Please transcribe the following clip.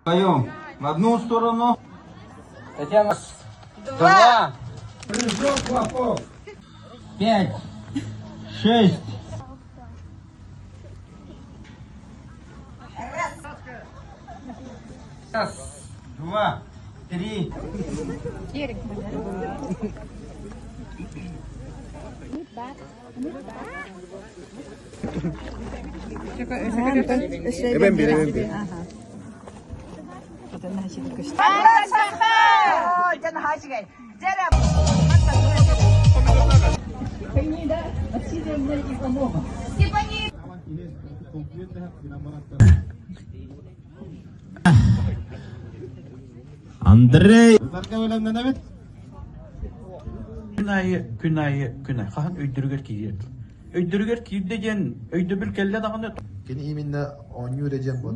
Вдвоем в одну сторону. Татьяна. Два. Прыжок клопов. Пять. Шесть. Раз, два, три. Эбэм биир, эбэм биир. Андрей. Күн аайы, күн аайы, күн аайы. Хаһан өйдөрүгэр киириэр. Өйдөрүгэр киирдэ диэн өйдөбүл кэллэ даҕаны. Кини именно оонньуур эрэ диэн буолта.